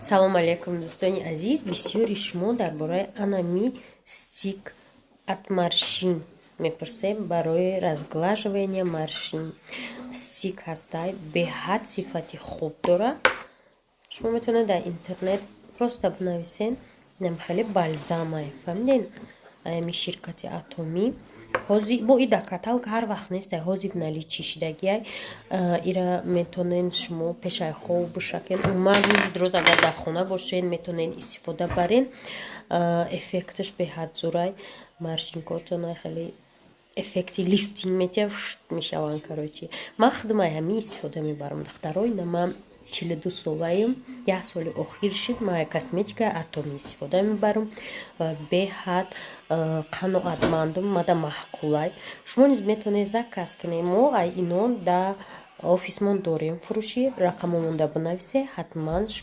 Салому алейкум, дӯстони азиз! Бисёри шумо дар бораи анами стик от морщин мепурсем, барои разглаживания морщин. Стик ҳастай, беҳад сифати хуб дорад. Шумо метавонед дар интернет просто бинависен. Инам хеле бальзамай, фаҳмиден? Ами ширкати Атомӣ ҳози бо и дар каталог ҳар вақт нестай, ҳозир в наличии шидагиай. Ира метавонен шумо пешай хоб бишакен. Умуман, рӯзи дуроз агар дар хона бошен, метавонен истифода барен. Эффекташ беҳад зурай, морщинкотона хеле эффекти лифтинг метиҳад, мешаванд. Короче, ман худмай ҳамин истифода мебарам, духтаро. Ина ман 42 солаем, як соли охир шид ман косметикаи Атомӣ истифода мебарам ва беҳад қаноатмандам, мада маъқулай. Шумо низ метавонед заказ кунед. Мо ай ино да офисмон дорем фурӯшӣ. Рақамомонда бинависе, ҳатман шумо.